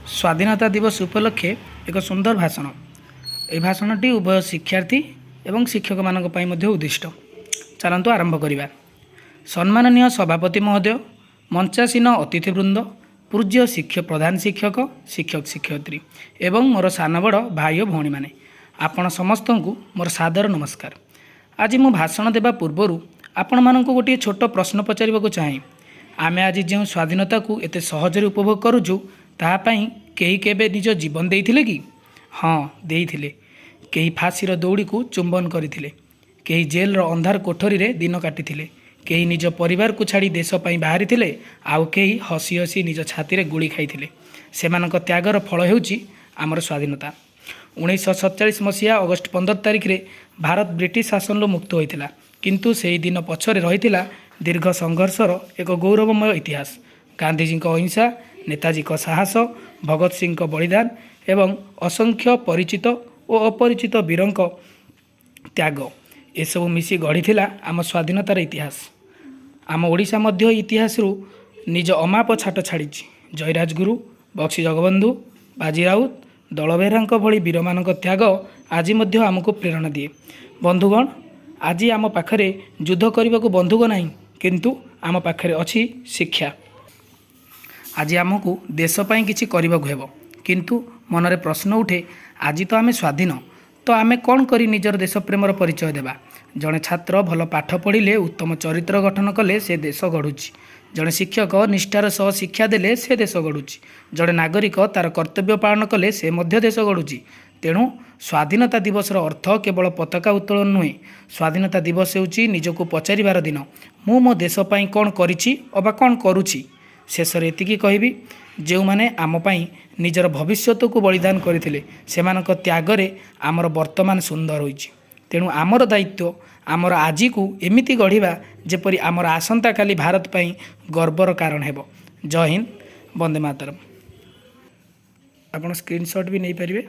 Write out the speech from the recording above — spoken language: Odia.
ସ୍ୱାଧୀନତା ଦିବସ ଉପଲକ୍ଷେ ଏକ ସୁନ୍ଦର ଭାଷଣ। ଏହି ଭାଷଣଟି ଉଭୟ ଶିକ୍ଷାର୍ଥୀ ଏବଂ ଶିକ୍ଷକମାନଙ୍କ ପାଇଁ ମଧ୍ୟ ଉଦ୍ଦିଷ୍ଟ। ଚାଲନ୍ତୁ ଆରମ୍ଭ କରିବା। ସମ୍ମାନନୀୟ ସଭାପତି ମହୋଦୟ, ମଞ୍ଚାସୀନ ଅତିଥିବୃନ୍ଦ, ପୂଜ୍ୟ ପ୍ରଧାନ ଶିକ୍ଷକ, ଶିକ୍ଷକ ଶିକ୍ଷୟିତ୍ରୀ ଏବଂ ମୋର ସାନ ବଡ଼ ଭାଇ ଓ ଭଉଣୀମାନେ, ଆପଣ ସମସ୍ତଙ୍କୁ ମୋର ସାଦର ନମସ୍କାର। ଆଜି ମୁଁ ଭାଷଣ ଦେବା ପୂର୍ବରୁ ଆପଣମାନଙ୍କୁ ଗୋଟିଏ ଛୋଟ ପ୍ରଶ୍ନ ପଚାରିବାକୁ ଚାହେଁ। ଆମେ ଆଜି ଯେଉଁ ସ୍ୱାଧୀନତାକୁ ଏତେ ସହଜରେ ଉପଭୋଗ କରୁଛୁ, ତାହା ପାଇଁ କେହି କେବେ ନିଜ ଜୀବନ ଦେଇଥିଲେ କି? ହଁ, ଦେଇଥିଲେ। କେହି ଫାଶୀର ଦଉଡ଼ିକୁ ଚୁମ୍ବନ କରିଥିଲେ, କେହି ଜେଲର ଅନ୍ଧାର କୋଠରୀରେ ଦିନ କାଟିଥିଲେ, କେହି ନିଜ ପରିବାରକୁ ଛାଡ଼ି ଦେଶ ପାଇଁ ବାହାରିଥିଲେ, ଆଉ କେହି ହସି ହସି ନିଜ ଛାତିରେ ଗୁଳି ଖାଇଥିଲେ। ସେମାନଙ୍କ ତ୍ୟାଗର ଫଳ ହେଉଛି ଆମର ସ୍ୱାଧୀନତା। 1947 ମସିହା ଅଗଷ୍ଟ 15 ତାରିଖରେ ଭାରତ ବ୍ରିଟିଶ ଶାସନରୁ ମୁକ୍ତ ହୋଇଥିଲା। କିନ୍ତୁ ସେହି ଦିନ ପଛରେ ରହିଥିଲା ଦୀର୍ଘ ସଂଘର୍ଷର ଏକ ଗୌରବମୟ ଇତିହାସ। ଗାନ୍ଧିଜୀଙ୍କ ଅହିଂସା, ନେତାଜୀଙ୍କ ସାହସ, ଭଗତ ସିଂଙ୍କ ବଳିଦାନ ଏବଂ ଅସଂଖ୍ୟ ପରିଚିତ ଓ ଅପରିଚିତ ବୀରଙ୍କ ତ୍ୟାଗ, ଏସବୁ ମିଶି ଗଢ଼ିଥିଲା ଆମ ସ୍ୱାଧୀନତାର ଇତିହାସ। ଆମ ଓଡ଼ିଶା ମଧ୍ୟ ଇତିହାସରୁ ନିଜ ଅମାପ ଛାଟ ଛାଡ଼ିଛି। ଜୟୀରାଜଗୁରୁ, ବକ୍ସି ଜଗବନ୍ଧୁ, ବାଜି ରାଉତ, ଦଳବେହେରାଙ୍କ ଭଳି ବୀରମାନଙ୍କ ତ୍ୟାଗ ଆଜି ମଧ୍ୟ ଆମକୁ ପ୍ରେରଣା ଦିଏ। ବନ୍ଧୁଗଣ, ଆଜି ଆମ ପାଖରେ ଯୁଦ୍ଧ କରିବାକୁ ବନ୍ଧୁକ ନାହିଁ, କିନ୍ତୁ ଆମ ପାଖରେ ଅଛି ଶିକ୍ଷା। ଆଜି ଆମକୁ ଦେଶ ପାଇଁ କିଛି କରିବାକୁ ହେବ। କିନ୍ତୁ ମନରେ ପ୍ରଶ୍ନ ଉଠେ, ଆଜି ତ ଆମେ ସ୍ୱାଧୀନ, ତ ଆମେ କ'ଣ କରି ନିଜର ଦେଶପ୍ରେମର ପରିଚୟ ଦେବା? ଜଣେ ଛାତ୍ର ଭଲ ପାଠ ପଢ଼ିଲେ, ଉତ୍ତମ ଚରିତ୍ର ଗଠନ କଲେ ସେ ଦେଶ ଗଢ଼ୁଛି। ଜଣେ ଶିକ୍ଷକ ନିଷ୍ଠାର ସହ ଶିକ୍ଷା ଦେଲେ ସେ ଦେଶ ଗଢ଼ୁଛି। ଜଣେ ନାଗରିକ ତା'ର କର୍ତ୍ତବ୍ୟ ପାଳନ କଲେ ସେ ମଧ୍ୟ ଦେଶ ଗଢ଼ୁଛି। ତେଣୁ ସ୍ୱାଧୀନତା ଦିବସର ଅର୍ଥ କେବଳ ପତାକା ଉତ୍ତୋଳନ ନୁହେଁ। ସ୍ୱାଧୀନତା ଦିବସ ହେଉଛି ନିଜକୁ ପଚାରିବାର ଦିନ, ମୁଁ ମୋ ଦେଶ ପାଇଁ କ'ଣ କରିଛି ଅବା କ'ଣ କରୁଛି? ଶେଷରେ ଏତିକି କହିବି, ଯେଉଁମାନେ ଆମ ପାଇଁ ନିଜର ଭବିଷ୍ୟତକୁ ବଳିଦାନ କରିଥିଲେ, ସେମାନଙ୍କ ତ୍ୟାଗରେ ଆମର ବର୍ତ୍ତମାନ ସୁନ୍ଦର ହୋଇଛି। ତେଣୁ ଆମର ଦାୟିତ୍ୱ ଆମର ଆଜିକୁ ଏମିତି ଗଢ଼ିବା, ଯେପରି ଆମର ଆସନ୍ତାକାଲି ଭାରତ ପାଇଁ ଗର୍ବର କାରଣ ହେବ। ଜୟ ହିନ୍ଦ, ବନ୍ଦେ ମାତରମ୍। ଆପଣ ସ୍କ୍ରିନସଟ୍ ବି ନେଇପାରିବେ।